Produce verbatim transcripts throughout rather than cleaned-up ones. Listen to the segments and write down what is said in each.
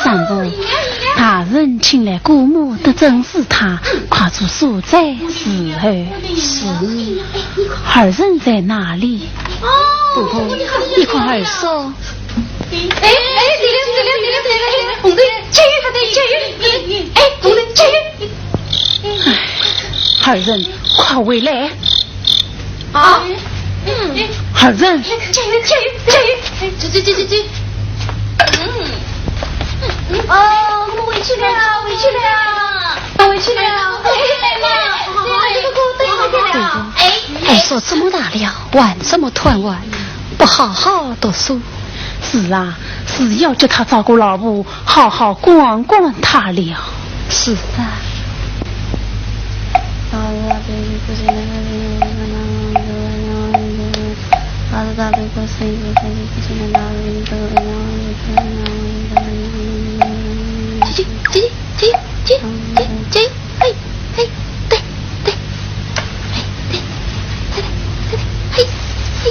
丈夫，大人请来姑母的正是她，快做素斋伺候。是。二人在哪里？婆婆，你快二叔。哎，哎，对了，对了，对了，对了，哎，红灯，加油，加油，哎，红灯，加油。哎，二人，快回来。 啊，嗯，二人，加油，加油，加油！走，走，走，走，走。嗯，哦，我们回去了，回去了，回去了。哎，哎，妈，哎，这个锅等一下了。哎，哎，手这么大了，碗这么断碗，不好好读书。是啊，是要叫他照顾老婆， 好好管管他了。是啊。姐姐，姐姐，姐姐，姐姐，嘿，嘿，对，对。 哎，对，对，对，对，嘿，嘿，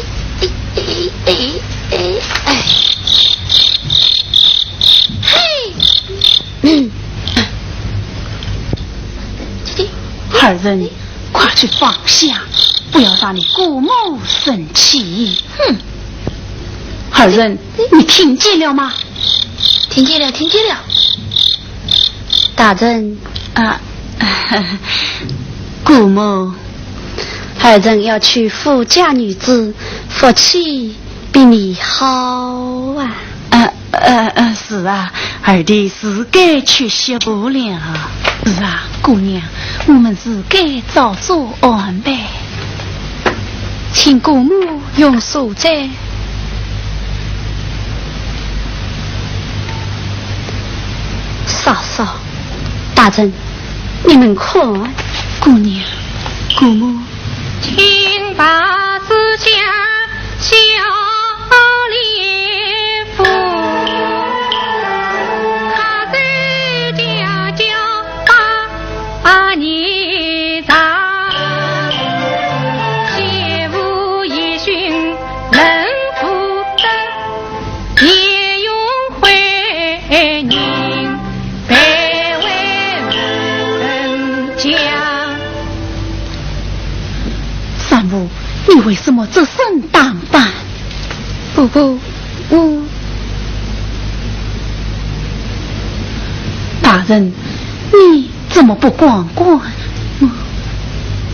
哎，哎，哎，哎，嘿，嗯，姐姐，二人，快去放下，不要让你姑母生气。哼，二人，你听见了吗？听见了，听见了。 大人。啊，姑母，二人要娶富家女子，福气比你好啊。呃，呃，呃，是啊，二弟是该去歇步了。是啊，姑娘，我们是该照做安排。请姑母用茶再。 嫂嫂，大人，你们看。姑娘，姑母。清白之下，小李夫，他在家教八，八年长，媳妇也训能不得。 也用慧眼白为人家。三五，你为什么这身打扮？不过，我……大人，你 怎么不管管母，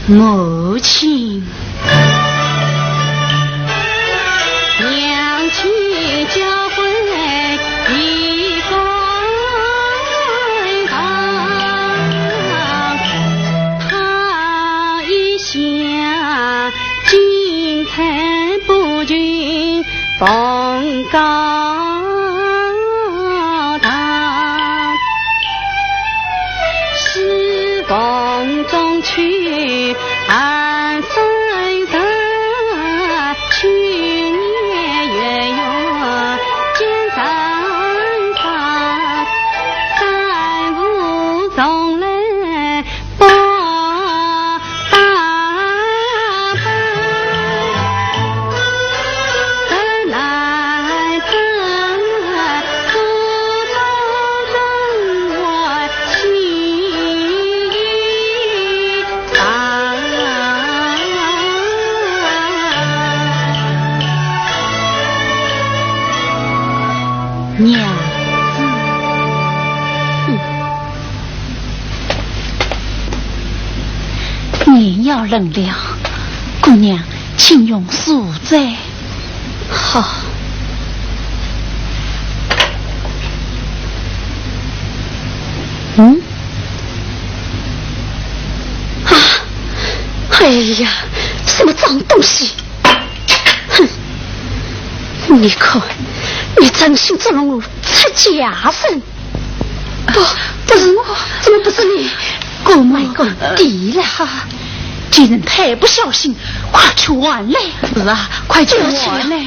母亲？娘亲教诲一个人，她一向敬才不群， 奉高堂，是奉中去，安生人，去年元月见长沙，三五重来 娘子。嗯。 年要冷了，姑娘，请用茶再。好。嗯？啊！哎呀，什么脏东西！ 哼，你看，你存心捉弄我出家人？不，不是我，怎么不是你？姑母，卖官低了哈！贱人太不小心，快去还来！是啊，快去还来！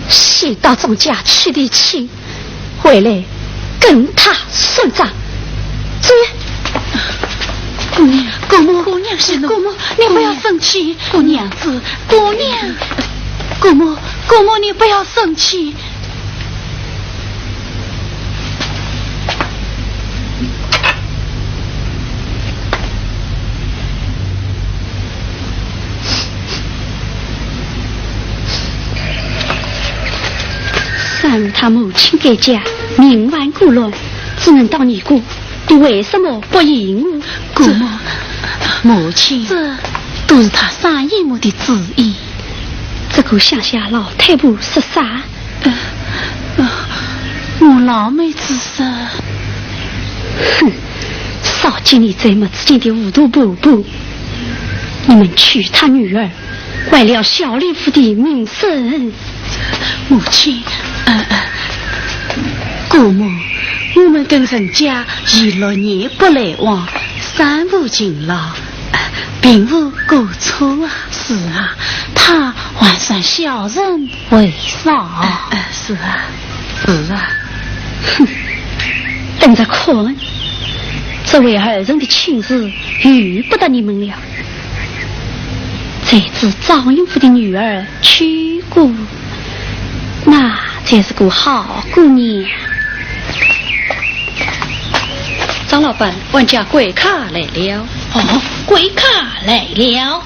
先到庄家去提亲， 回来跟他算账。走。姑娘，姑母，姑娘，是姑母，你不要生气。姑娘子，姑娘，姑母，姑母，你不要生气。他母亲改嫁，命犯孤乱，只能到你姑，你为什么不依我？姑母，母亲，这都是他三姨母的主意。这个乡下老太婆说啥？呃，呃，我老妹子说，哼，少见你这么自己的糊涂婆婆。你们娶她女儿，坏了小林府的名声。母亲，呃，呃，姑母，我们跟人家已六年不来往，三无尽劳，并无过错啊。是啊，她还算小人为上。呃，呃，是啊，是啊。哼，等着看，这位二人的亲事由不得你们了。 谁知张荣富的女儿去过，那才是个好姑娘。张老板，万家贵客来了。哦，贵客来了。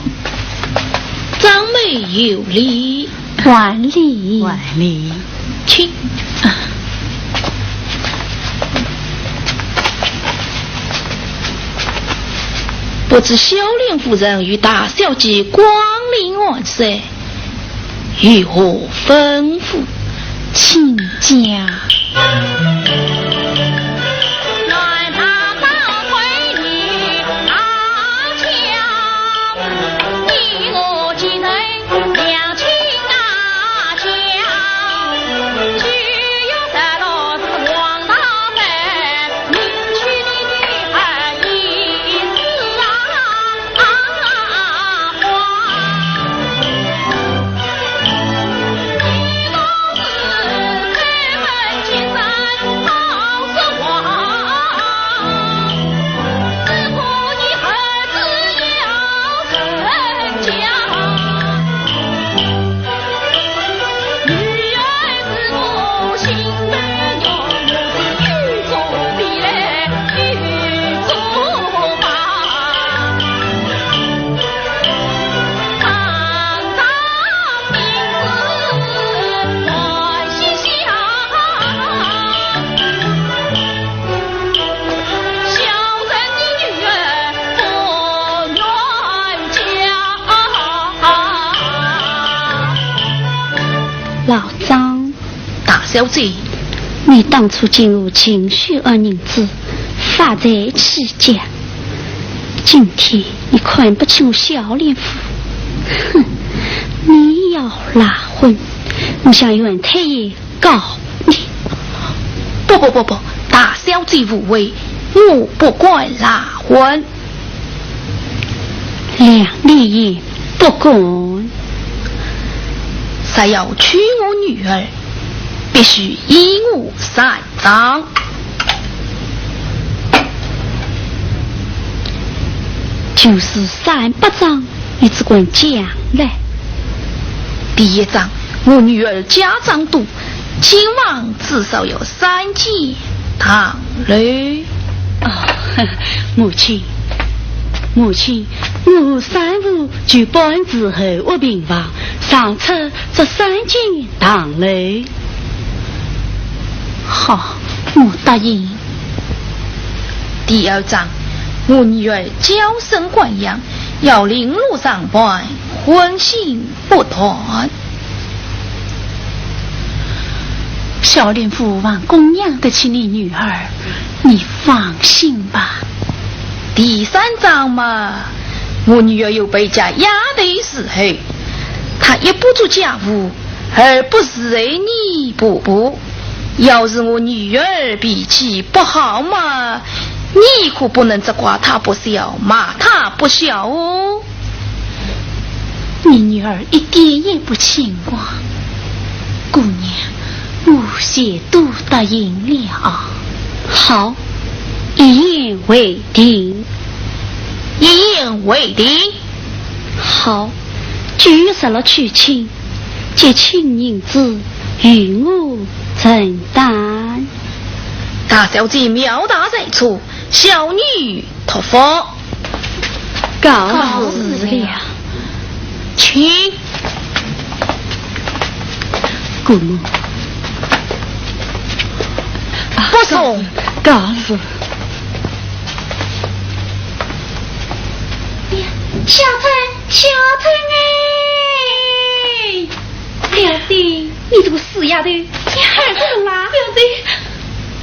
张妹有礼。 万里。万里。请。不知小林夫人与大小姐光临寒舍，有何吩咐？请讲。老张。大小姐。你当初见我勤修二人子，发财起家，今天你看不起我小林府，哼，你要赖婚，我向县太爷 告你。不不不不，大小姐误会，我不敢赖婚。两年也不敢。若要娶我女儿，必须依我三桩。就是三不桩， 你只管讲来。第一桩，我女儿家当多，今晚至少要三间堂楼。哦，母亲，母亲，我三五就搬至后屋平房，上出这三间堂楼。好，我答应。第二桩，我女儿娇生惯养， 要绫罗裳缎，婚信不断。小林府王公养得起你女儿，你放心吧。第三桩嘛，我女儿有陪嫁丫头侍候，她一不做家务， 而不是随你婆婆。要是我女儿脾气不好嘛，你可不能责怪她不孝，骂她不孝哦。你女儿一点也不轻狂。姑娘，我全都答应了。好，一言为定。一言为定。好，就日落娶亲， 结亲银子与我承担。大小姐妙答在出，小女托福。告辞了。请。姑母，不送。告辞。小春，小春哎！表弟，你这个死丫头，你还敢啦？表弟，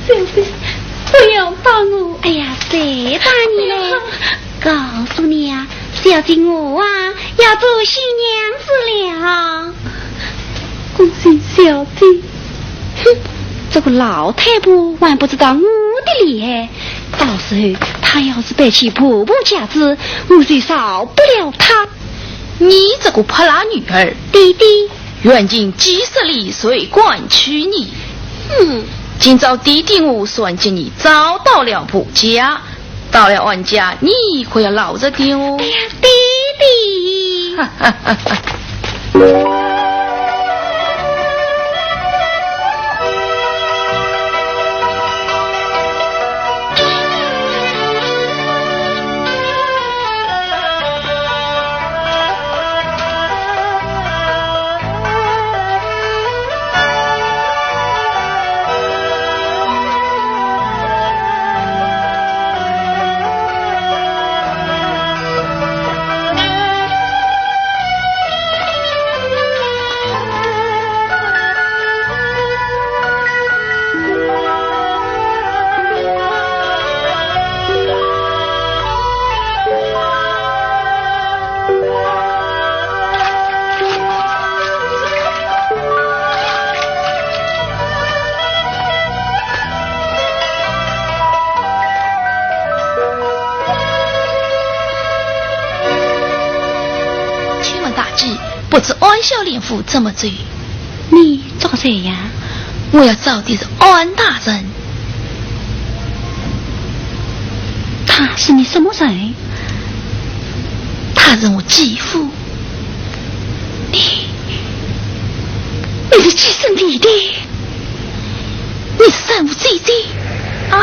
表弟，不要打我。哎呀，谁打你嘞？告诉你呀，小姐我啊，要做新娘子了。恭喜小姐。哼，这个老太婆还不知道我的厉害，到时候她要是搬起婆婆架子，我就饶不了她。你这个泼辣女儿，爹爹， 远近几十里，谁敢欺你？哼，今朝爹爹我算计你，找到了婆家，到了安家，你可要老实点哦。哎呀，爹爹！请问大姐，不知安孝廉府怎么走？ 你找谁呀？我要找的是安大人。他是你什么人？他是我继父。你，你是亲生的弟弟？你是生父姐姐？啊！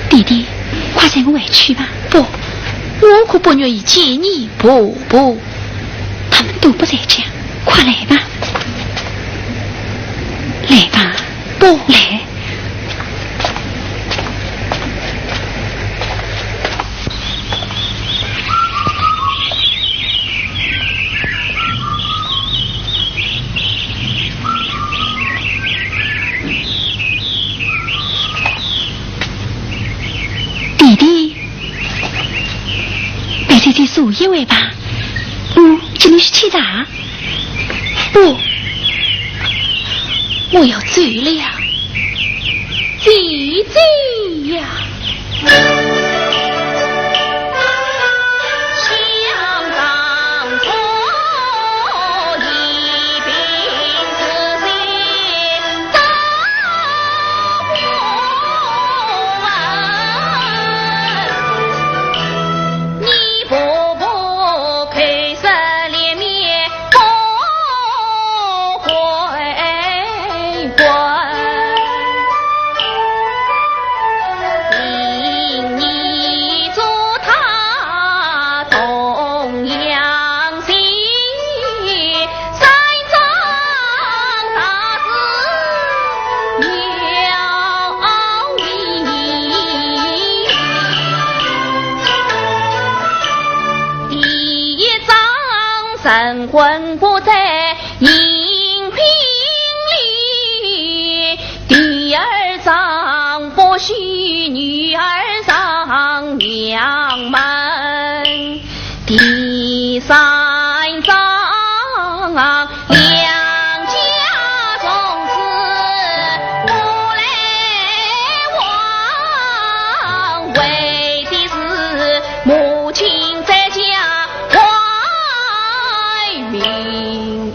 弟弟，快随我回去吧。不，我可不愿意见你婆婆。他们都不在家，快来吧。来吧。不。来。 弟弟，陪弟弟坐一会吧。嗯，请你去吃茶。不，我要走了。姐姐呀。三婚不在姻亲里，第二桩不许女儿上娘门，第三桩两家从此不来往，为的是母亲在家怀名。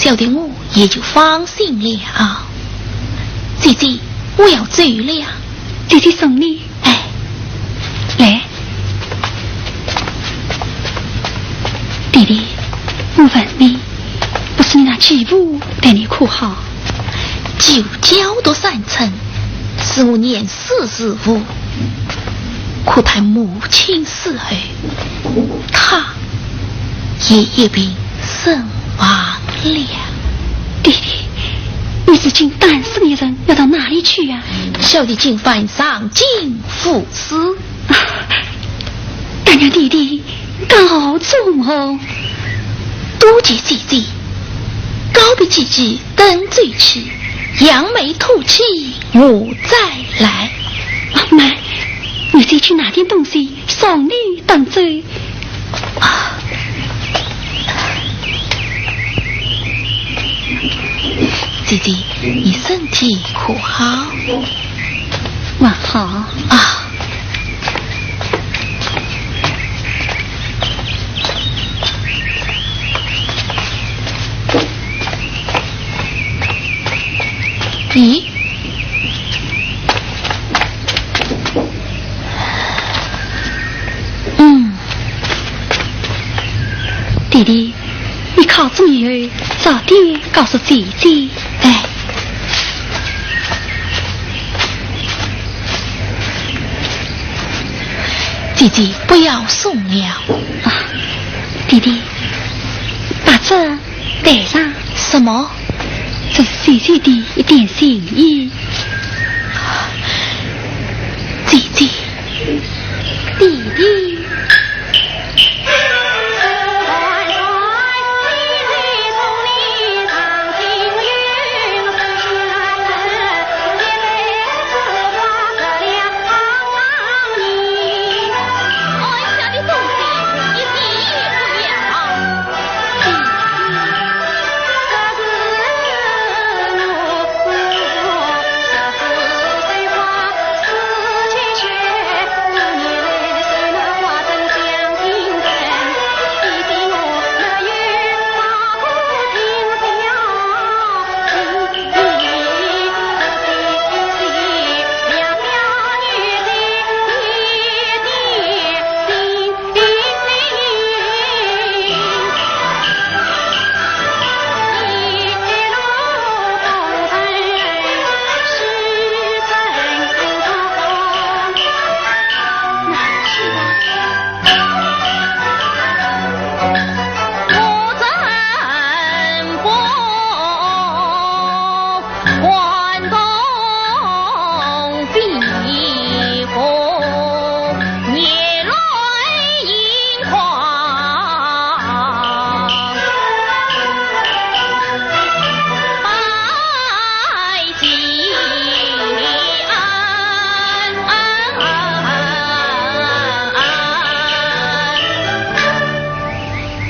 小弟我也就放心了。姐姐，我要走了。姐姐送你。哎。来。弟弟，我问你，不是你那继父待你可好？继父脚都三寸，是我年 四十五，可待母亲死后，他也一并身亡了。弟弟，你如今单身一人，要到哪里去呀？小弟今番上京赴试。啊，但愿弟弟 告终哦。多谢姐姐，告别姐姐，等转去，扬眉吐气，我再来。啊，慢，你先去拿点东西，送你等走。啊。姐姐，你身体可好？还好。啊。 咦？嗯。弟弟，你考中以后，早点告诉姐姐。哎。姐姐，不要送了。啊，弟弟，把这 带上。什么？这是姐姐的一点心意。姐姐，弟弟。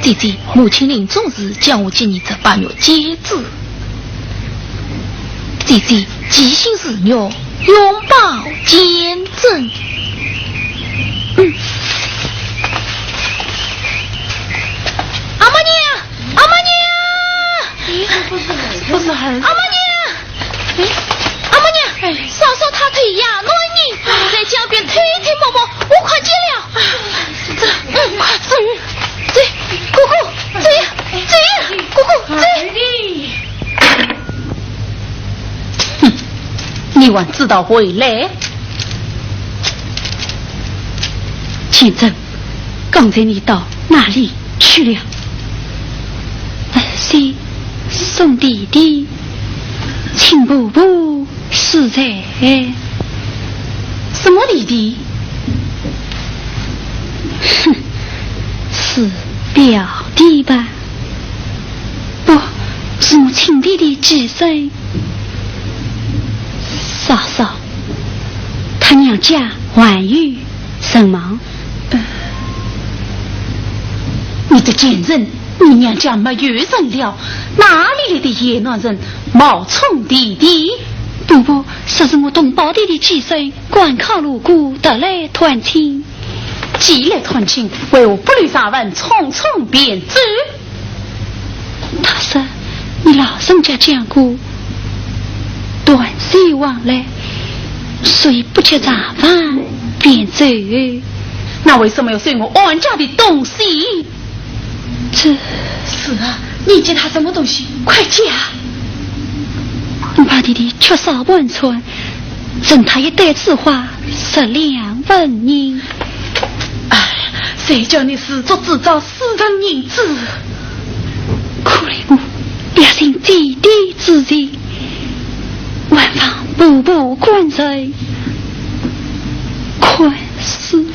姐姐，母亲临终时叫我给你这把玉戒指。 姐姐，吉星如玉，永保坚贞。嗯。阿妈娘，阿妈娘！咦，不是儿子。阿妈娘，哎，阿妈娘，嫂嫂她在夜里呢，在江边偷偷摸摸，我看见了。这，嗯，快走，走，哥哥，走呀，走呀，哥哥，走。哼，你还知道回来？清真，刚才你到哪里去了？呃，是送弟弟，请婆婆恕罪。什么弟弟？哼，是表弟吧？ 不，是我亲弟弟寄生。嫂嫂，他娘家还有人吗？呃，你这贱人，你娘家没有人了，哪里来的野男人冒充弟弟？不，不，这是我同胞弟弟寄生，赶考路过，特来探亲。 既来探亲，为何不留茶饭，匆匆便走？他说，你老人家讲过，短促往来，谁不吃茶饭便走。那为什么要收我安家的东西？这……是啊，你给他什么东西？快讲！我怕弟弟缺少半餐，赠他一袋子花，十两纹银。哎，谁叫你自作自招， 四分银子。可怜我表兄姐弟之情，还望婆婆宽仁宽恕。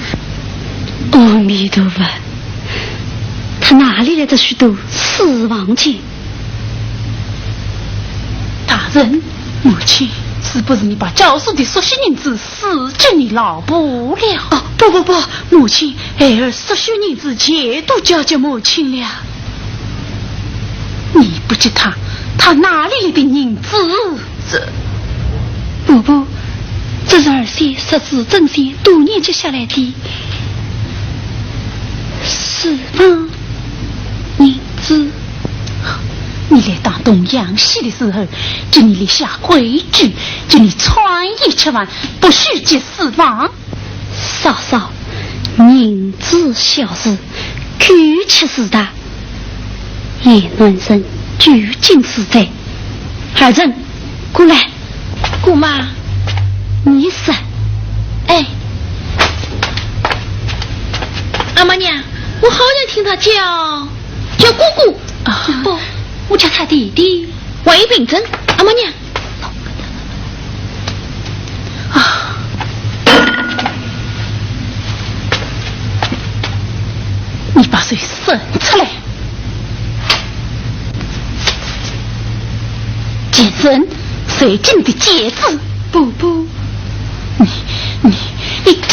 阿弥陀佛，他哪里来的许多私房钱？大人，母亲，是不是你把教书的所需银子 赐给你老婆了。哦，不，不，不，母亲，孩儿所需银子全都交给母亲了。你不给他，他哪里来的银子？这……婆婆，这是儿媳识字针线多年积下来的私房银子。你来打东洋戏的时候，给你立下规矩，给你穿衣吃饭，不许给 私房。嫂嫂，银子小事，口气是大，言难尽，究竟是谁？二人，过来。姑妈。你说。哎。阿妈娘，我好像听他叫，叫姑姑。啊。不，我叫他弟弟。还有凭证，阿妈娘。 啊！你把手伸出来！贱人，谁给你的戒指？不，不。你，你，你讲！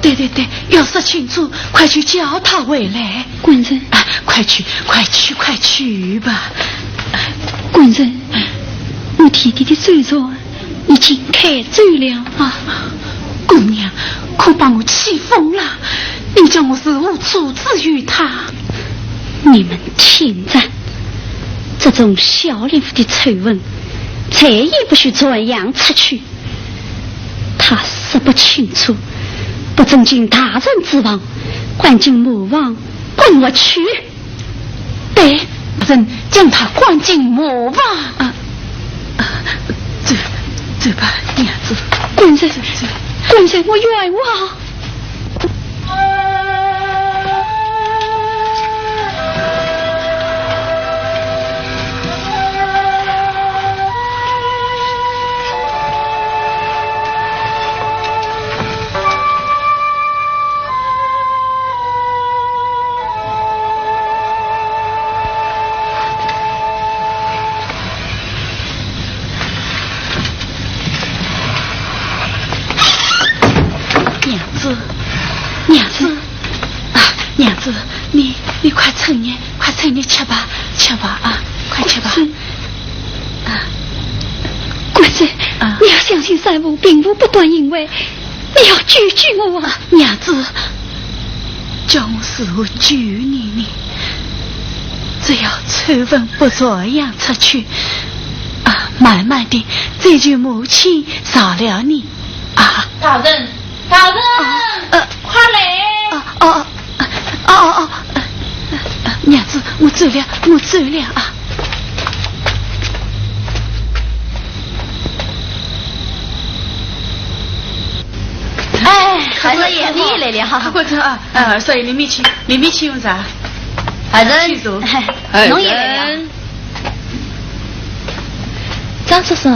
对，对，对，要说清楚，快去叫他回来。官人。啊，快去，快去，快去吧。官人，我弟弟的手镯已经开走了啊。姑娘，可把我气疯了！你叫我如何处置于他？你们听着，这种小人物的丑闻，再也不许传扬出去。 他说不清楚，不准进大人之房，关进磨房，滚出去。对，人将他关进磨房。啊，啊，走，走吧，娘子。官人，走，走。官人，我冤枉。 娘子，娘子，啊，娘子，你，你快盛宴，快盛宴吃吧，吃吧啊，快吃吧。是。啊。官人，啊。你要相信三五并无不端因为，你要救救我啊！啊，娘子，叫我如何救你呢？只要丑闻不传扬出去，阿慢慢的，这就母亲饶了你啊。大人，大人，啊，呃，快来！啊，哦，哦，哦，哦，哦，呃，呃，娘子，我走了，我走了啊。哎，二少爷，你也来了哈。快快坐啊，啊，二少爷，里面请，里面请用茶。二人，请坐。哎，侬也来了。二人。 张叔叔。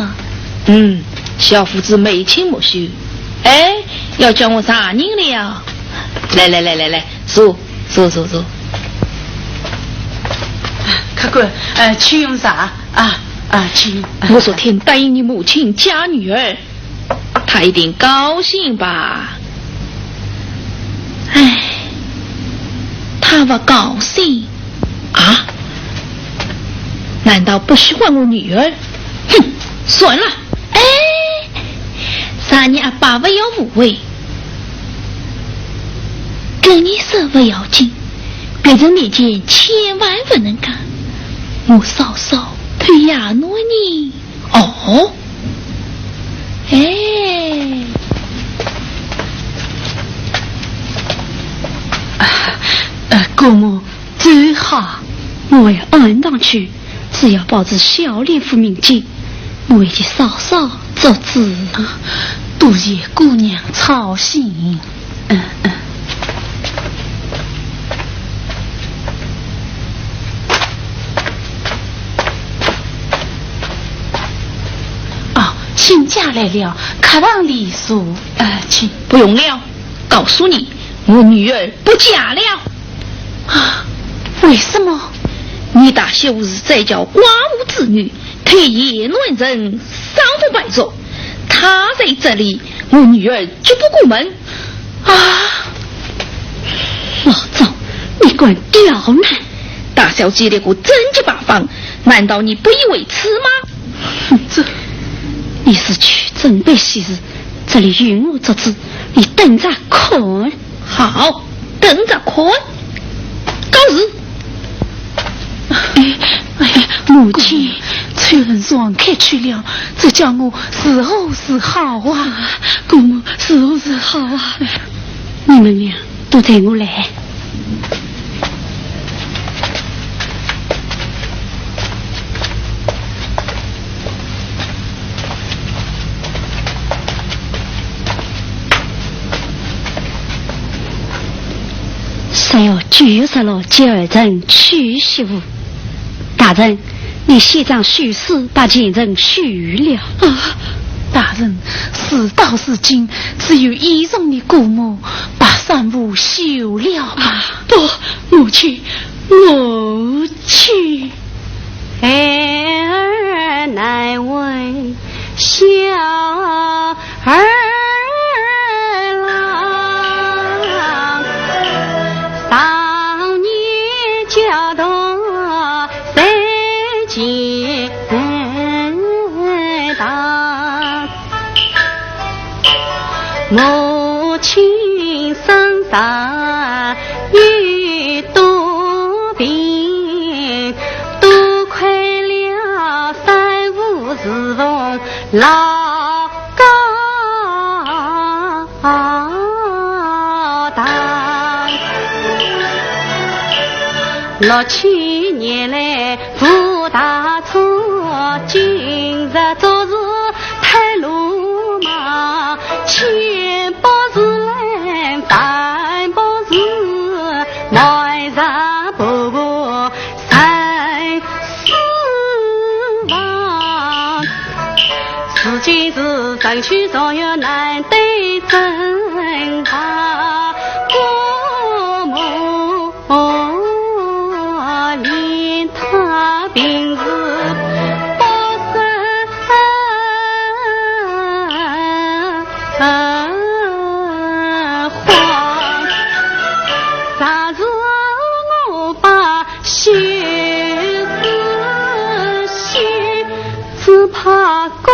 嗯，小伙子眉清目秀，哎，要叫我啥人了？来来来来来，坐，坐坐坐。客官，呃，请用茶啊，啊，请。我昨天答应你母亲嫁女儿，她一定高兴吧？唉，她不高兴啊？难道不喜欢我女儿？哼，算了。哎，啥人阿爸不要误会，跟你说不要紧，别人面前千万不能讲。我嫂嫂配爷奴呢。 哦，哎，啊，呃，姑母，这话我要按上去，是要保持小脸夫面子，我为嫂嫂做主。啊，多谢姑娘操心。 嗯，嗯。哦，亲家来了，客房里坐。呃，请。不用了，告诉你，我女儿不嫁了。啊，为什么？你大小是再叫寡妇之女，配爷奴人，伤风败俗。她在这里，我女儿绝不过门。 啊，老赵，你敢刁难？大小姐那个贞洁八方，难道你不以为耻吗？哼，这，你是去准备喜事，这里由我做主，你等着看。好，等着看。告辞。 哎，哎，母亲，秋痕散开去了，这叫我如何是好啊？啊，姑母，如何是好啊？你们俩都随我来。十月九日落接二人娶媳妇。 大人，你写张休书把前人休了。啊，大人，事到如今，只有依从你姑母，把三妇休了吧。啊，不，母亲，母亲。孩儿难为小 儿郎，少年家道谁尽当？母亲身上有多病，多亏了三五侍奉 老高堂。六七年来无大错，今日做事太鲁莽，千不是人，万不是男人婆婆 三四房。如今是人去状元难对症房，姑母念他病是不生慌。若是我把 休书写，只怕过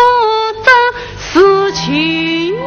早事情了。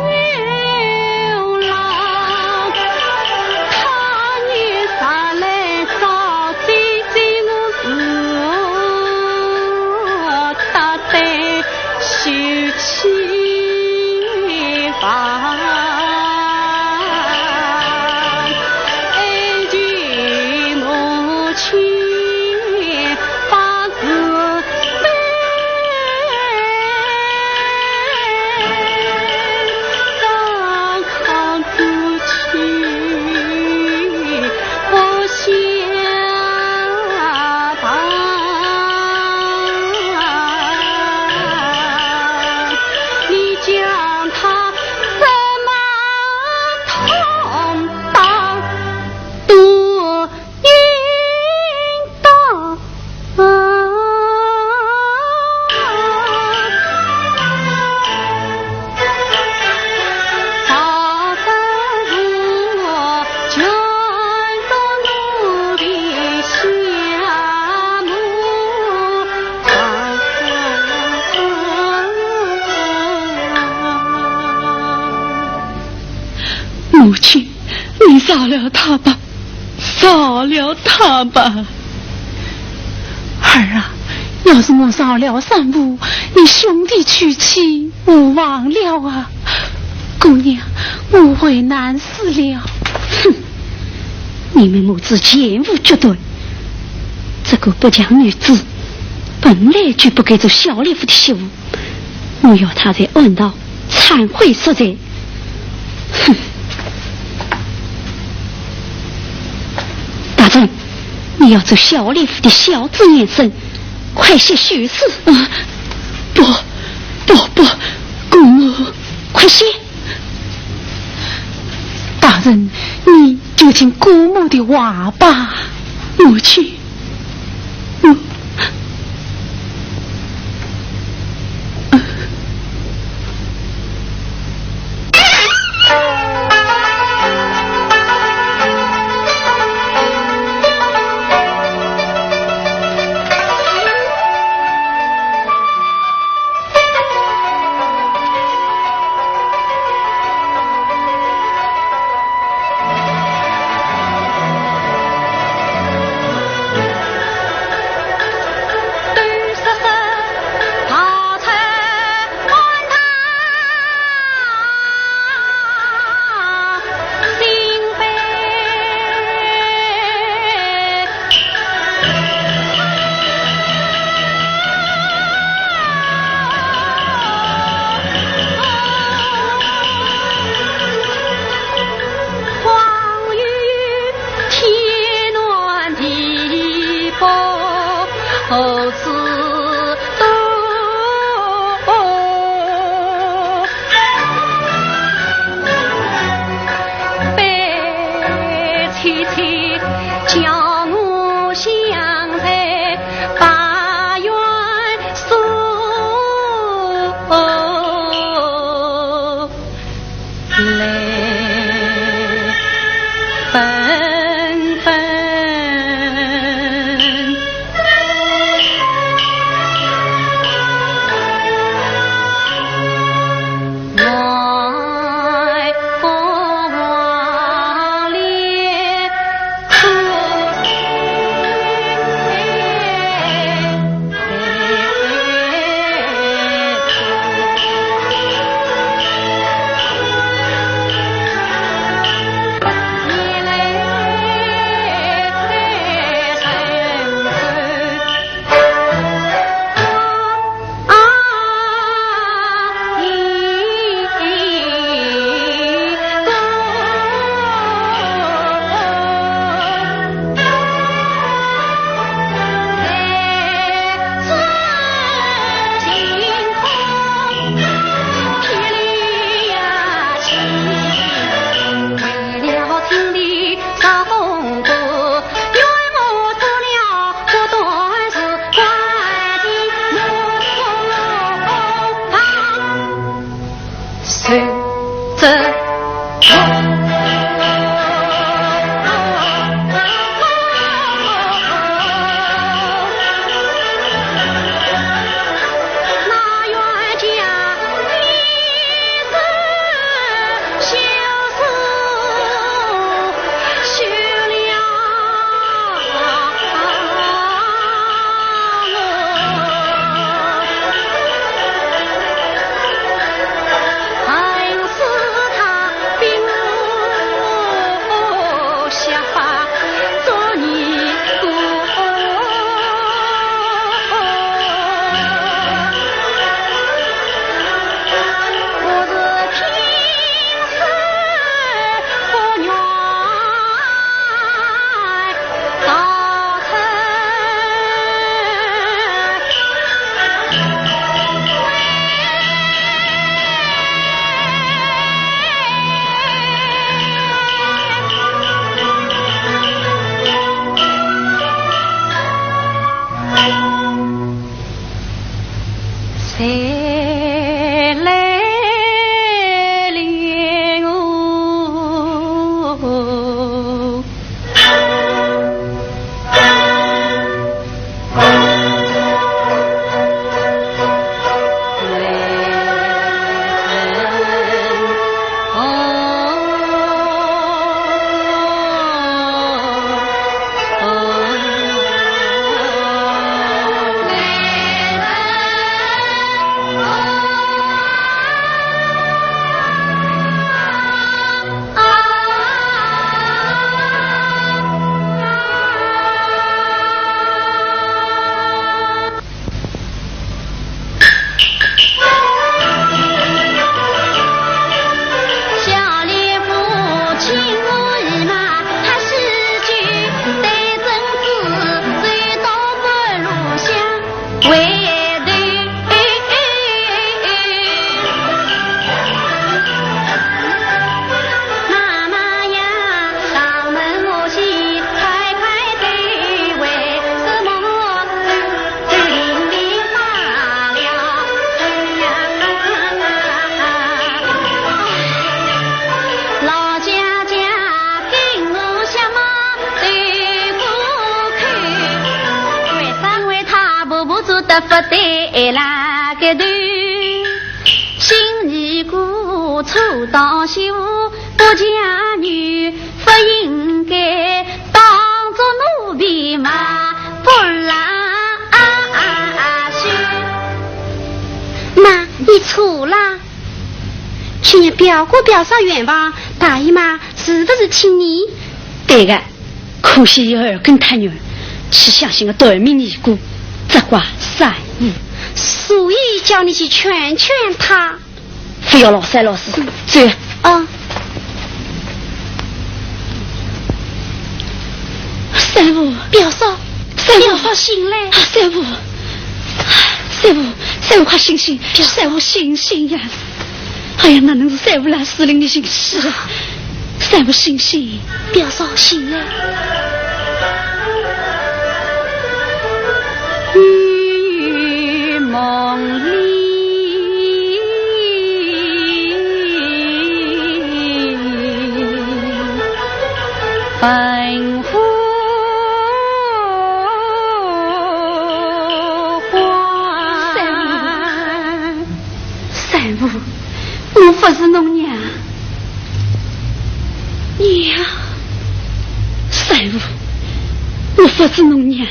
了他吧，饶了他吧。儿啊，要是我饶了三五，你兄弟娶妻无望了啊！姑娘，我为难死了。哼，你们母子前无决断，这个不祥女子本来就不该做小李府的媳妇，我要她在暗道 忏悔说罪。哼！大人，你要做小李府的孝子贤孙，快些去死！啊，不，不，不，姑母。快些！大人，你就听姑母的话吧。母亲，我做得勿对啦个头，新尼姑初当媳妇，不嫁女，不应该当作奴婢嘛，不啦啊啊啊！妈，你错啦。去年表哥表嫂圆房，大姨妈是不是请你？对个，可惜有耳根太软，只相信个短命尼姑，责怪三姨。所以叫你去劝劝她。不要老三老四，走。啊。三姨，表嫂，三姨，表嫂醒来。啊，三姨，三姨，三姨，快醒醒，表嫂，三姨醒醒呀！哎呀，哪能是三姨啦，四零零醒死了？三姨醒醒，表嫂醒来。三姨，三姨，我不是侬娘。娘。三姨，我不是侬娘，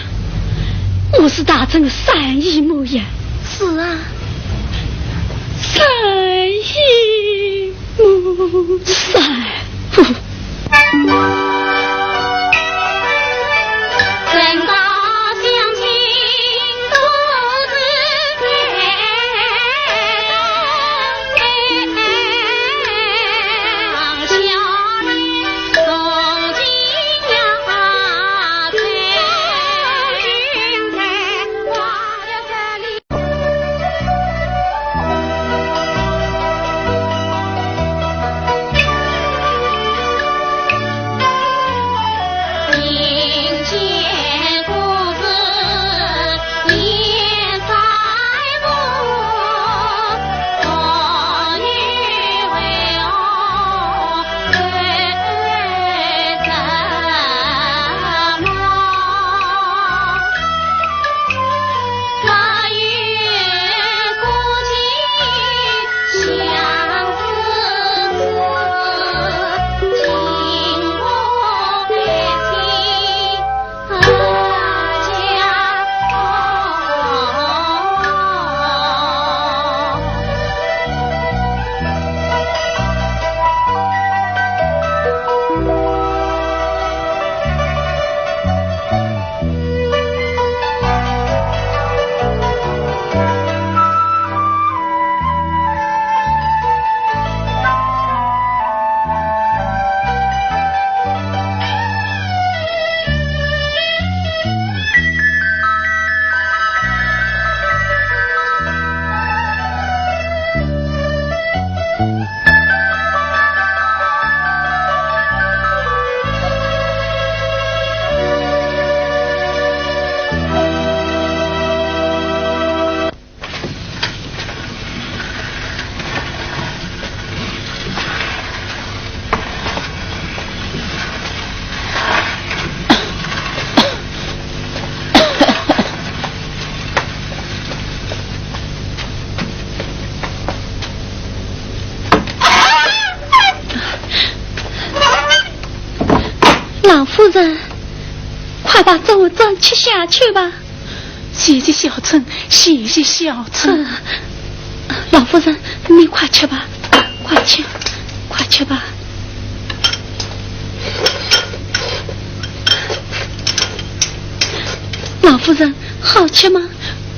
我是大正个三姨母呀。是啊。三姨母，三姨。老夫人，快把这碗粥吃下去吧。 谢谢小春，谢谢小春。嗯，老夫人，你快吃吧，快吃，快吃吧。老夫人，好吃吗？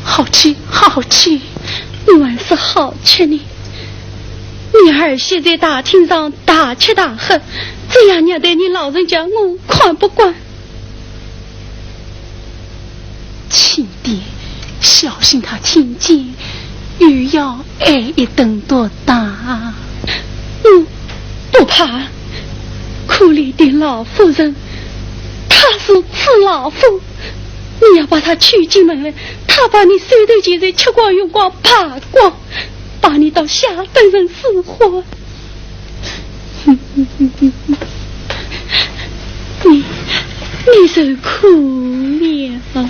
好吃，好吃。你还是好吃呢。你儿媳在大厅上大吃大喝，这样虐待你老人家，我看不惯。 轻点，小心她听见，又要挨一顿毒打。我不怕，可怜的老夫人，她是吃老虎，你要把她娶进门来，她把你手头钱财吃光用光败光，把你当下等人使唤。 你，你受苦了。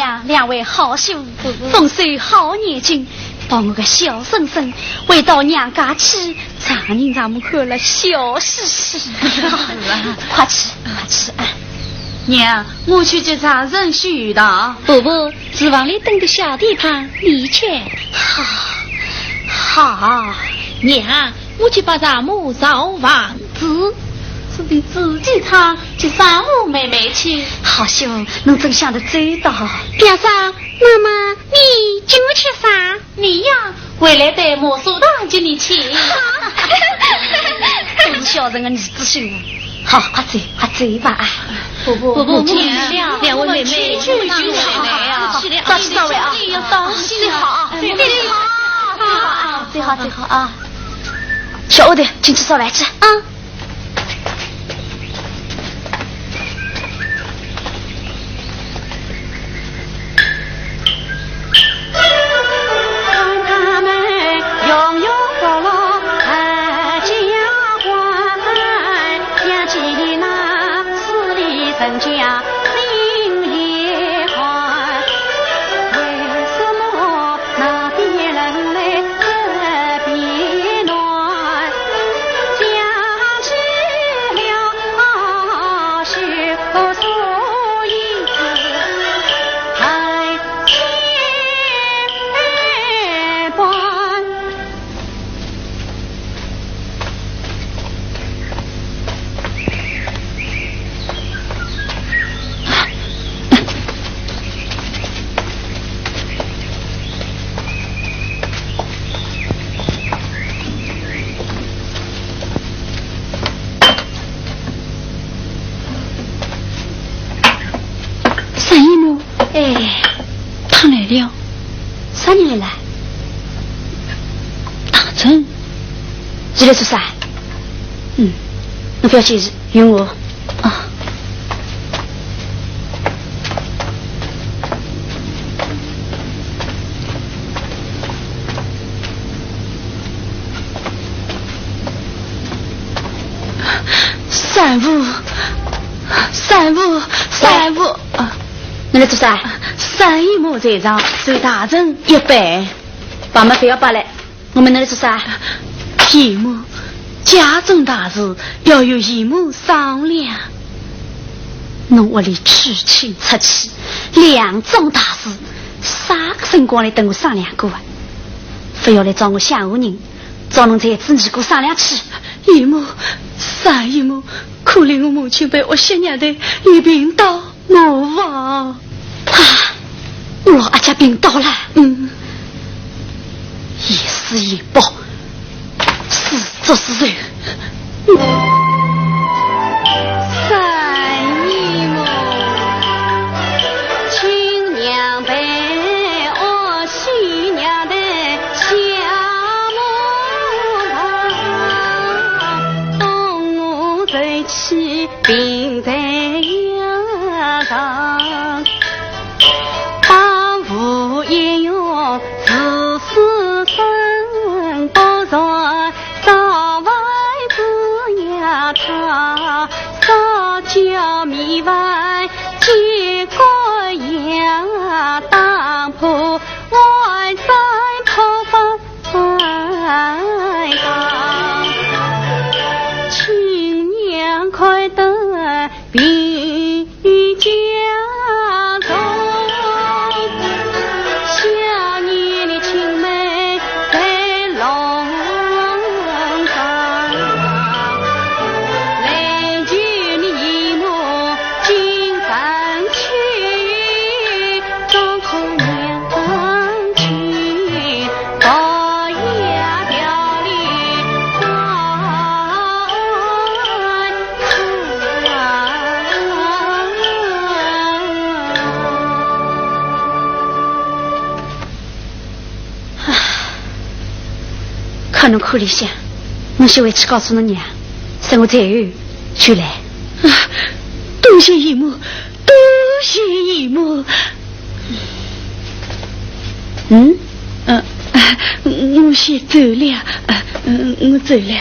呀，两位好媳妇，丰收好眼睛，把我个小婶婶回到娘家去，丈人丈母看了笑嘻嘻。快去，快去啊！娘，我去给丈人续糖。婆婆，厨房里等的小地方，你去。好，好，娘，我去把丈母找房子。是你自己唱，去找我妹妹去。好媳妇，侬真想得周到。表嫂，妈妈，你叫我去啥？你呀，回来带马苏糖给你吃。真是孝顺的儿子媳妇。 好，快走，快走吧啊！婆婆，婆婆，母亲，两位妹妹，母亲，母亲，母亲，早些到位啊！要当心啊！最好，最好，最好啊！最好，最好啊！小丫头，进去烧饭去啊！ 三姨母，哎，她来了。啥人来了？大珍。伊来做啥？嗯，侬覅去，有我。啊。 三姨母，三姨母，三姨母。啊，侬来做啥？三姨母在上，随大人一拜。爸妈覅拜了，我们来做啥？姨母，家中大事要由姨母商量。侬屋里娶亲出去，两桩大事，啥个辰光来等我商量过啊？覅来找我乡下人， 找侬才子尼姑商量去。姨母，三姨母，可怜我母亲被恶些娘头一并刀没啊！啊，我阿姐病倒了。嗯，一死一报，自作自受。 三姨母，亲娘被恶，喜娘被下马，东吴受气病在腰上。 当无一用，自私生不善，早晚子也差，少叫米饭，几个也打破，外在破饭。 亲娘看得比家中，想念的亲妹在弄堂，来求你姨母今朝去。 看侬哭里向，侬先回去告诉侬娘，等我再后就来。啊，多谢姨母， 多谢姨母。嗯？呃，我先走了，呃，嗯，我走了。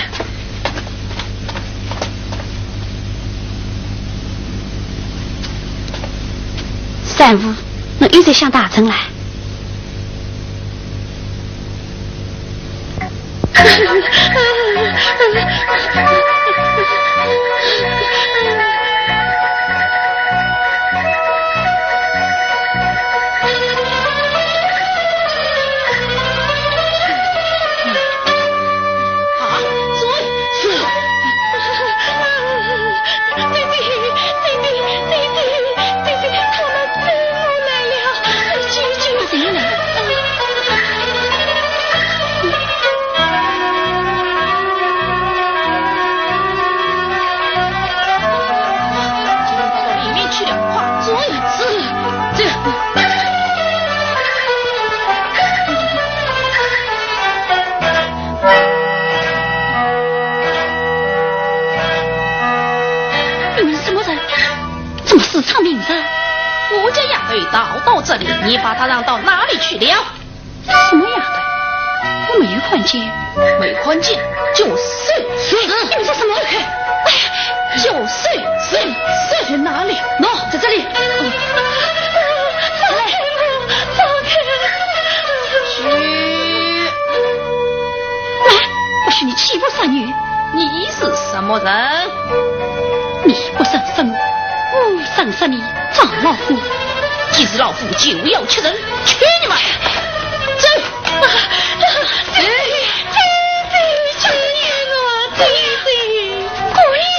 三姨，侬又在想大人啦？你们什么人？怎么私闯民宅？我家丫头逃到这里，你把她让到哪里去了？什么丫头？我没有看见。没看见，就是。你们说什么？哎呀，就是。在哪里？喏，在这里。放开我，放开我！嘘。来，不许你欺负三女。你是什么人？你不认识我，我认识你，张老夫。既是老夫，就要吃人，去你妈的！走！走！走！走！走！走！姑娘！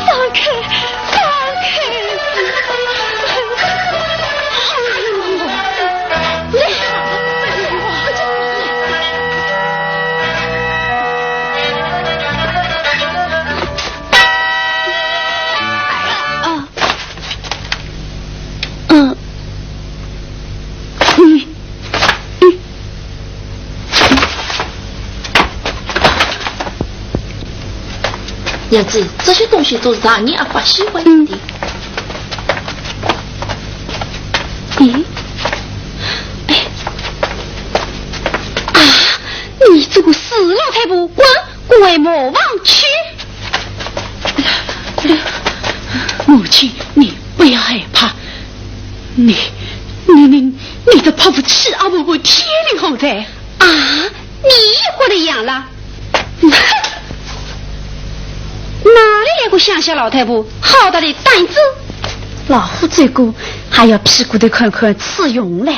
放开！放开！啊，嗯，嗯，嗯。娘子，这些东西都是大娘阿爸喜欢的。嗯。咦？哎，啊，你这个死老太婆，滚！ 滚回磨坊去。母亲，你不要害怕。你，你，你，你的泼妇欺阿婆，天理何在？啊，你也活得样了？哼，哪里来个乡下老太婆，好大的胆子！老夫走过，还要屁股头看看吃用嘞。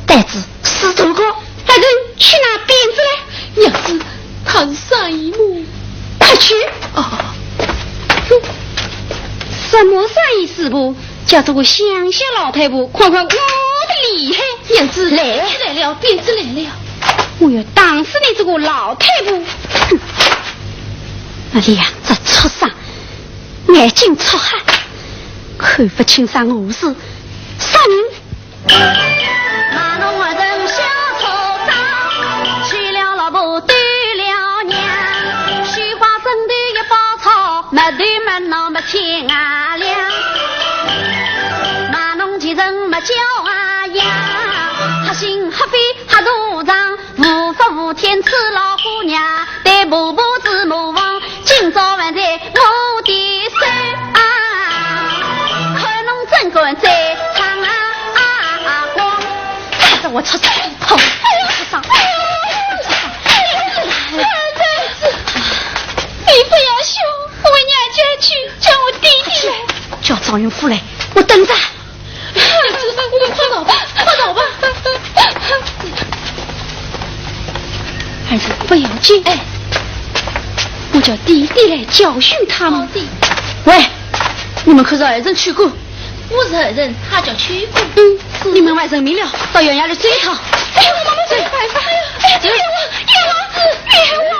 胆子是大个。还是去拿鞭子来。娘子，她是三姨母。快去。哦。哼，什么三姨四婆，叫这个乡下老太婆，看看我的厉害。娘子，来。来了，鞭子来了。我要打死你这个老太婆。哼，那两只畜生，眼睛赤瞎，看不清爽我是啥人。 卖弄二人小畜生，娶了老婆丢了娘。绣花针头一包草，没头没脑没千两。卖弄贱人没教啊呀，瞎心瞎肺瞎做账，无法无天吃老虎娘。 对婆婆是魔王，今朝还在我的手啊，看侬怎敢再闯啊光。看着我畜生，畜生，畜生。儿子，你不要凶，我回娘家去，叫我爹爹来。叫张云富来，我等着。 快逃吧，快逃吧！儿子，不要紧，哎，我叫爹爹来教训他们。好的。喂，你们可是二人去过？我是二人，他叫去过。嗯，是。你们外人明了，到县衙里走一趟。哎，我们没办法。哎呀，冤枉，冤枉，冤枉！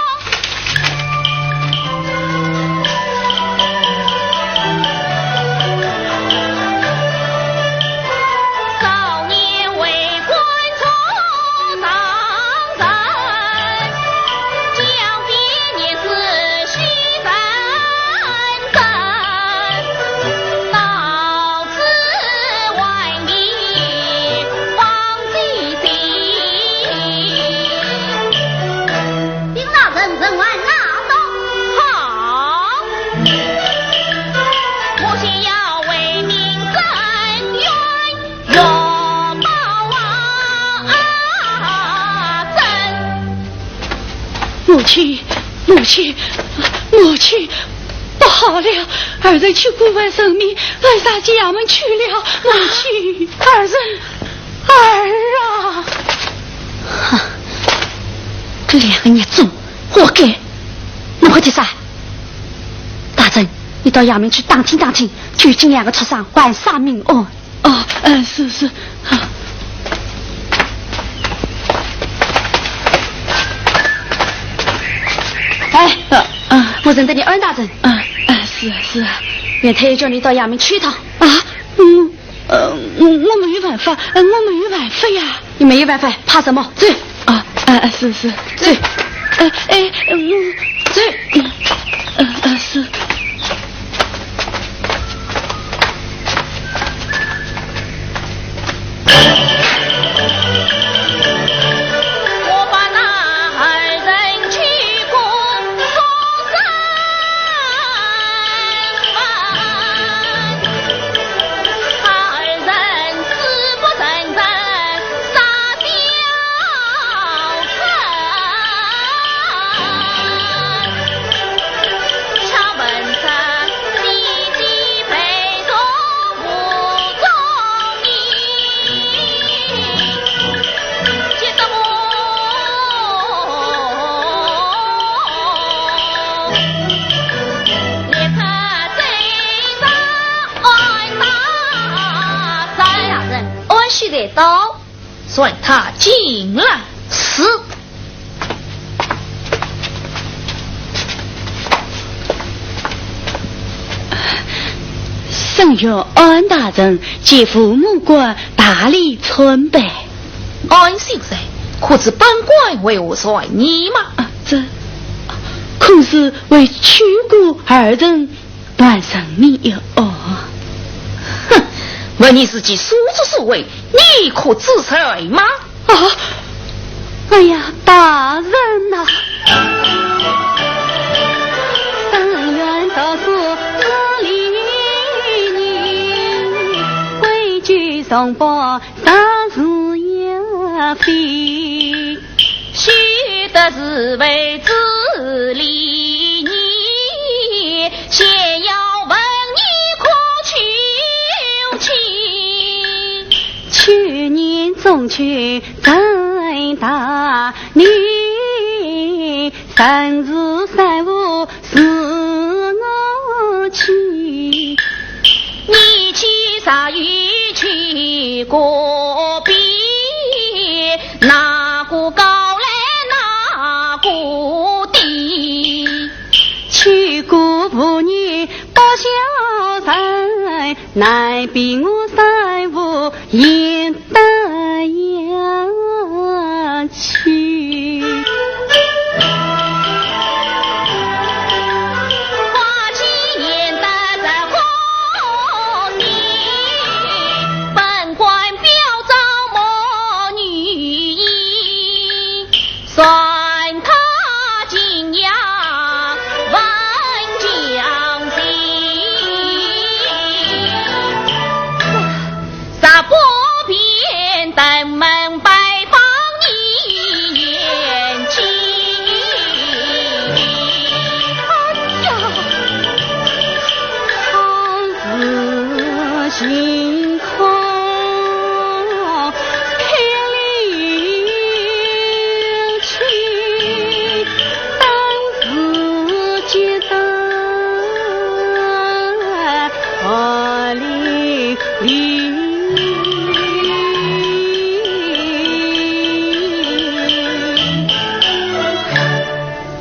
丁大人，人还拿到。好。我先要为民伸冤，要报啊冤。母亲，母亲，母亲，不好了！二人去过问神明，二人到衙门去了。母亲，二人 儿啊！哼，这两个孽种，活该！侬快去杀！大人，你到衙门去打听打听，究竟两个畜生还啥命案？哦，嗯，是，是。啊。哎，呃，啊。我认得你，恩大人。啊，啊，是啊，是啊。阮太医叫你到衙门去一趟。啊？嗯，呃，我，我没有办法，呃，我没有办法呀。你没有办法，怕什么？走。啊，啊，啊，是，是，走。哎，哎，嗯，走。嗯，啊，啊，是。大人，安歇在刀，传他进来。是。沈县安大人见父母官，大礼参拜。安先生，可知本官为何传你吗？啊，这，可是为秋官二人 断人命一案。哼，问你自己所作所为，你可知罪吗？啊，哎呀，大人呐！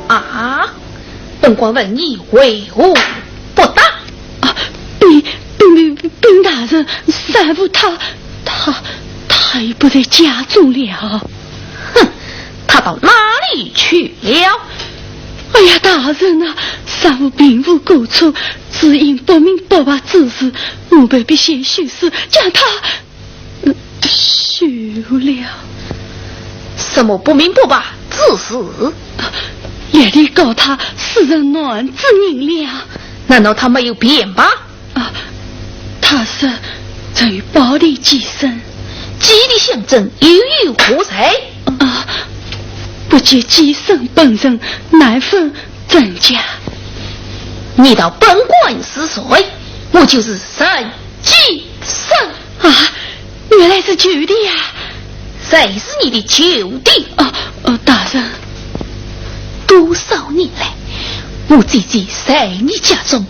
啊，本官问你为何不答？啊，禀，禀，禀，禀大人，三父他，他，他已不在家中了。哼，他到哪里去了？哎呀，大人啊，三父并无过错，只因不明不白之事，我被毕县许氏将他，嗯，休了。什么不明不白之事？啊，列弟告他私认男子人了。难道他没有辩白？ 啊，他说曾与宝弟寄生。寄弟相争，又有何罪？啊，不见寄生本人，难分真假。你道本官是谁？我就是沈寄生。啊， 原来是舅弟呀。谁是你的舅弟？哦，哦，大人。多少年来，我姐姐在你家中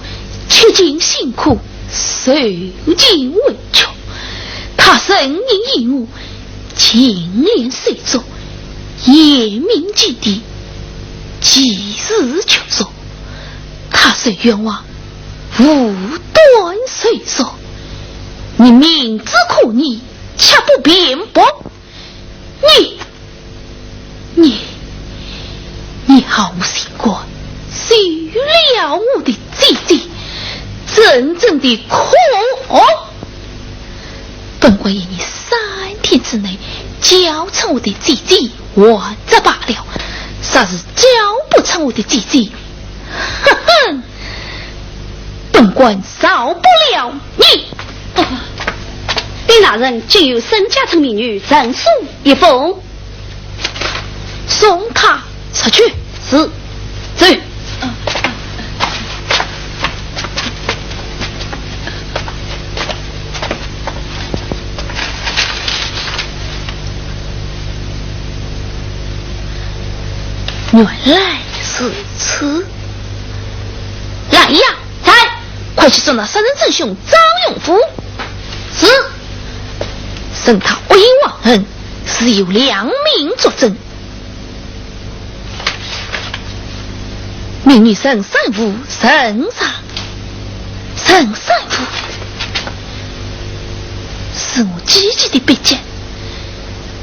吃尽辛苦，受尽委屈，她深恩义母，勤练手作，严明节俭，济世救弱。她受冤枉，无端受辱。你明知故问，却不辩驳。你，你，你好心肝，收了我的姐姐，真正的可恶！本官要你三天之内交出我的姐姐，还则罢了，若是交不出我的姐姐，哼哼，本官饶不了你。禀大人，今有沈家村民女陈素一封。送她出去。是。走。原来如此。来呀，在！快去捉拿杀人真凶张永福。是。审他恶意妄恨，自有两名作证。命你陈三五、陈三，陈三五，是我姐姐的笔迹，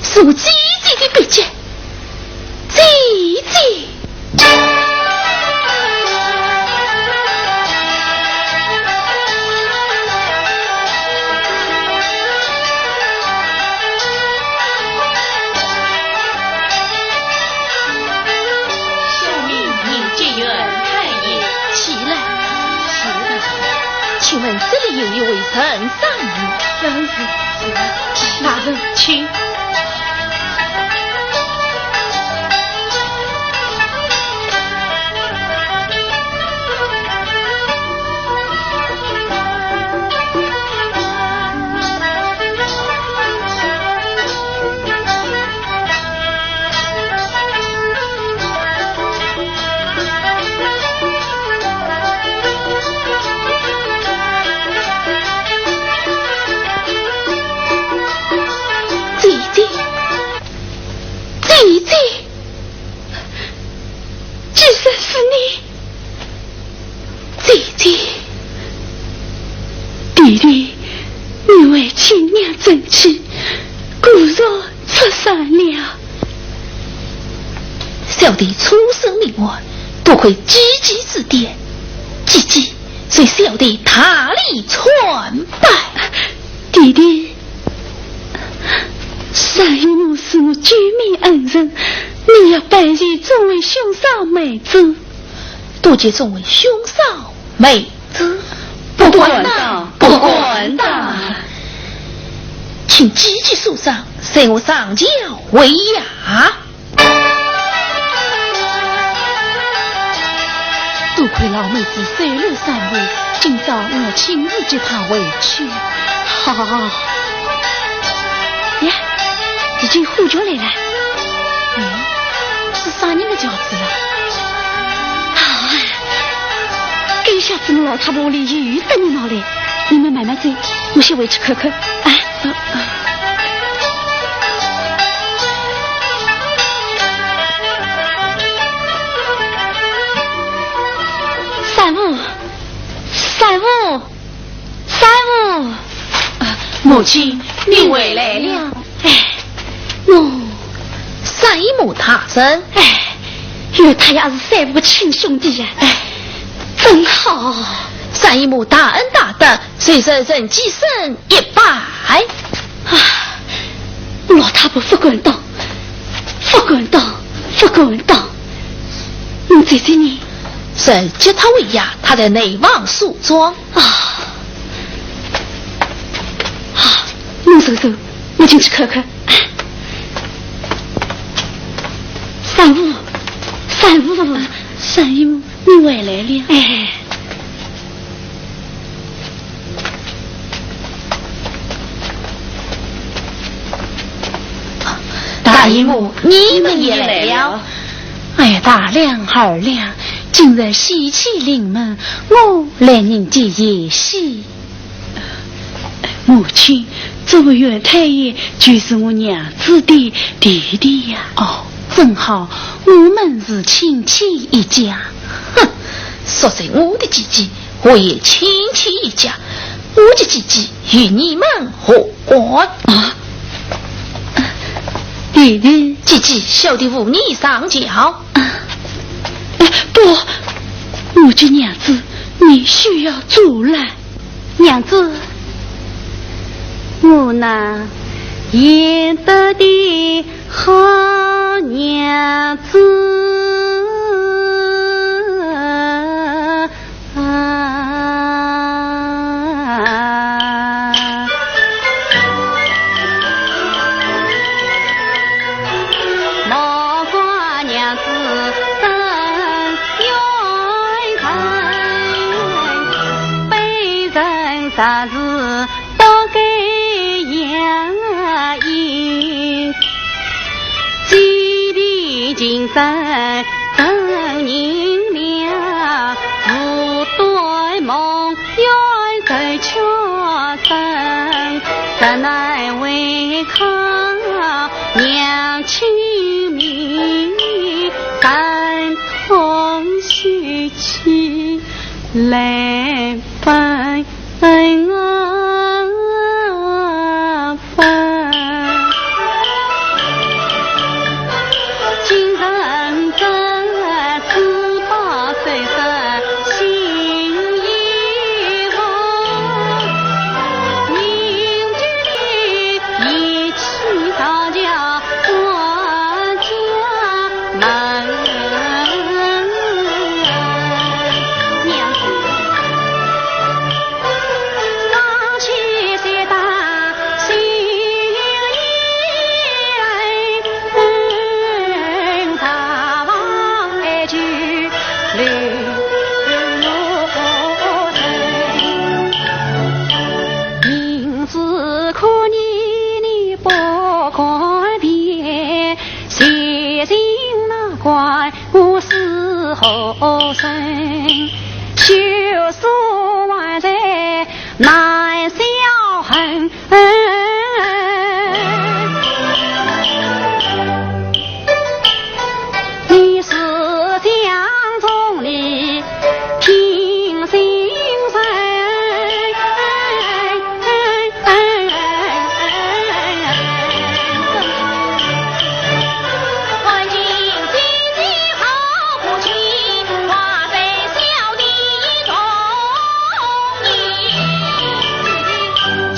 是我姐姐的笔迹。 姐姐。小民迎接县太爷。起来，起来。请问这里有一位陈三爷？正是，是的。大人，请。 姐姐，姐姐，既然是你，姐姐。弟弟，你为亲娘争气，骨肉出山了。小弟出身名门，多亏姐姐指点，姐姐 随小弟大力参拜。弟弟，单于谋是我救命恩人，你要拜谢众位兄嫂妹子。多谢众位兄嫂妹子。不敢当，不敢当。请姐姐收赏，随我上轿回衙。 多亏老妹子收留三五，今朝我亲自接她回去。好。呀，已经呼叫来了。嗯，是啥人的轿子啊？啊，该下子我老太婆屋里又等你们了。你们慢慢走，我先回去看看。啊。 三五，三五，三五。啊，母亲，你回来了。哎，我。三姨母大人。哎，原来他也是三五的亲兄弟呀。哎，真好。三姨母大恩大德，虽然人既生 一拜。啊，老太婆不敢当，不敢当，不敢当。你姐姐呢？人接她回衙，她在内房梳妆。啊，啊，侬坐坐，我进去看看。三五，三五。三姨母，你回来了。哎。 大姨母，你们也来了。哎呀，大娘、二娘，今日喜气临门，我来迎接喜。母亲，这位县太爷就是我娘子的弟弟呀。哦，真好，我们是亲戚一家。哼，说是我的姐姐， 我也亲戚一家，我家姐姐与你们何干？啊，弟弟。姐姐，小弟扶你上轿。啊，哎，不，我家娘子，你休要阻拦。娘子，我那贤德的好娘子。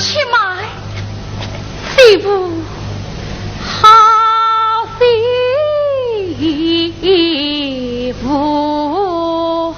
且慢，姐夫，好姐夫啊！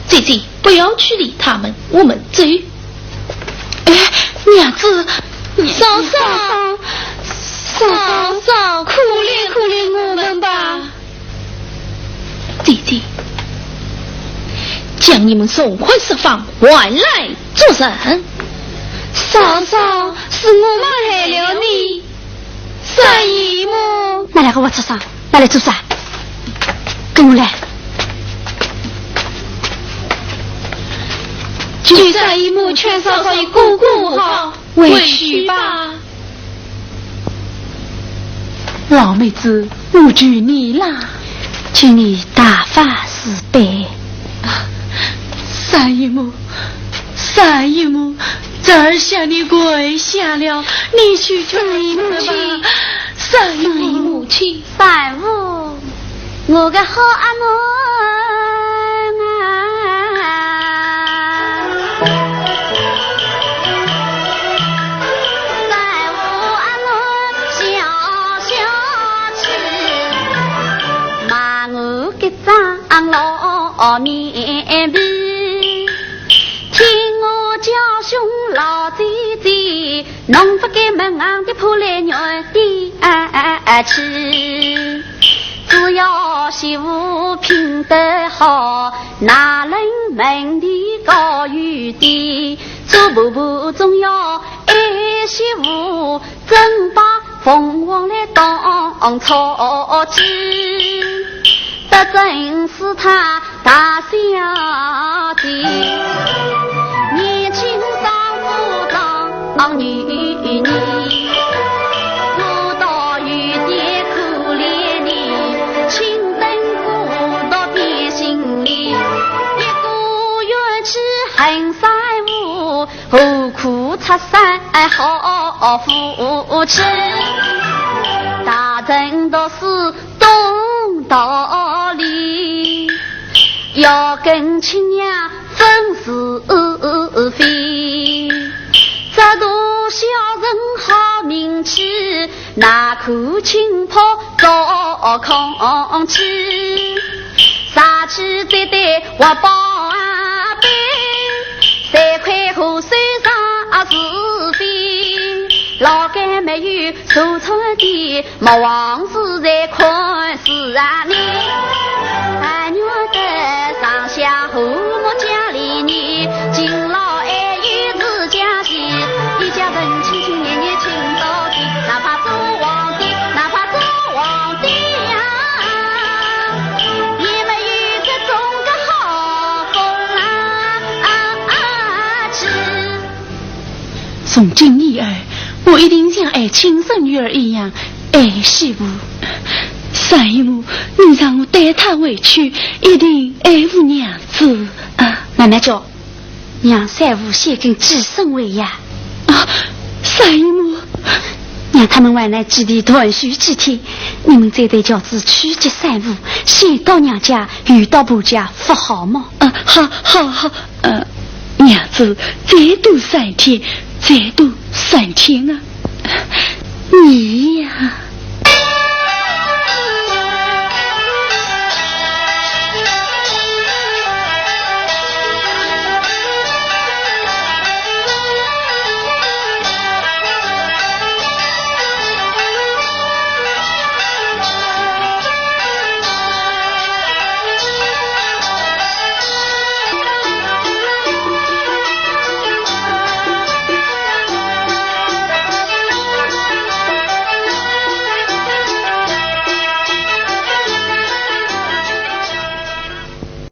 姐姐，不要去理他们，我们走。哎，娘子，嫂嫂，嫂嫂，可怜可怜我们吧。姐姐，将你们从宽释放，还来做人。嫂嫂，是我们害了你。 三姨母。拿来给我吃上，拿来做啥？跟我来。求三姨母劝嫂嫂与哥哥和好，回去吧。老妹子，我求你啦。请你大发慈悲。三姨母，三姨母，侄儿向你跪下了，你去求求他吧。三姨母，三姨母，请。三姨母，我个好阿妹啊。三姨母，阿妹笑笑气，骂我个张老面皮。 听我家兄老姐姐，侬勿该问俺的破烂女的去。只要媳妇品德好，哪能门第高有低？做婆婆总要爱媳妇， 真把凤凰来当草鸡，得真是他大小姐。年轻丈夫当女人，我倒有点可怜你，青灯古道变心里，一个愿去恨三五， 何苦拆散好夫妻？大人读书懂道理，要跟亲娘分是非。只图小人好名气， 哪可轻薄做空气？杀气最对活宝贝，三块和尚是非，老该没有说错的，莫忘是在看书啊你。但愿得上下和睦家里呢，敬老爱幼是家事，一家人亲亲热热亲到底，哪怕 做皇帝，哪怕做皇帝呀，也没有这种个好风气。从今以后，我一定像爱亲生女儿一样爱媳妇。三姨母，你让我带她回去，一定爱护娘子啊。慢慢叫。 让三五先跟几声喂呀。啊，三姨母。让他们回来几地团聚几天，你们再带轿子去接三五，先到娘家，后到婆家，不好吗？啊，好，好，好，呃，娘子，再多三天，再多三天啊。你呀。